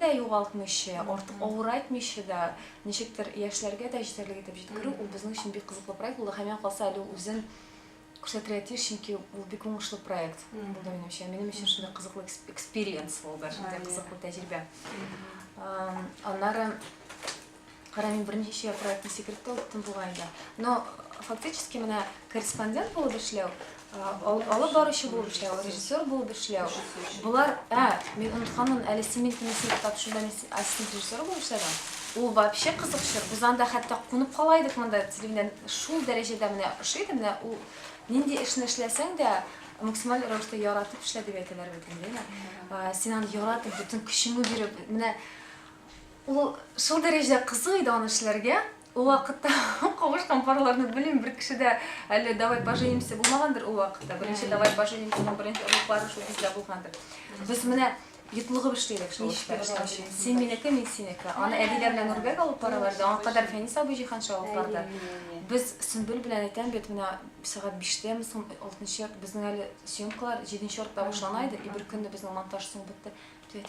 Дә югалтмыйча, артык авырайтмыйча да, ничектер яшьләргә дә җитәрлек итеп җиткерү, ул безнең өчен бик кызыклы проект булды һәм, миңа калса, әле ул үзен күрсәтергә тиеш, чөнки ул бик уңышлы проект булды минемчә. Минем өчен шундый кызыклы experience булды, шундый кызыклы тәҗрибә. Аннары, кара, мин берничә проектны сикереп тә үттем бугай инде. Но фактически менә корреспондент булып эшләү, алып баручы булып эшләү, режиссер булып эшләү. Болар, ә, мин онытканмын, әле син мин киносын тапшыруда мин ассистент режиссеры булып эшләдем. Ул вообще кызык чор. Без анда хәтта кунып кала идек монда телевидениедән. Шул дәрәҗәдә менә ошый иде, менә ул нинди эшне эшләсәң дә, максималь рәвештә яратып эшлә дип әйтәләр бит инде, әйме? Син аны яратып, бөтен көчеңне биреп, менә Ул шул дәрәҗәдә кызык иде аны эшләргә. Ул вакытта кавышкан парларны белмим, бер кеше дә әле «давай поженимся» булмагандыр ул вакытта. Беренче «давай поженимся» ның беренче орлыклары шул бездә булгандыр. Без менә йотлыгып эшли идек шул эштә эшләү өчен. Син минеке, мин синеке. Аны Әдилә белән Нурбәк алып баралар иде, аңа кадәр Фәнис абый Җиһанша алып барды. Без Сөмбел белән әйтәм бит, менә сәгать биштәме соң, алтынчы, безнең әле съемкалар җиденче артта башлана иде, и бер көнне безнең монтаж соң бетте. Дип әйтә.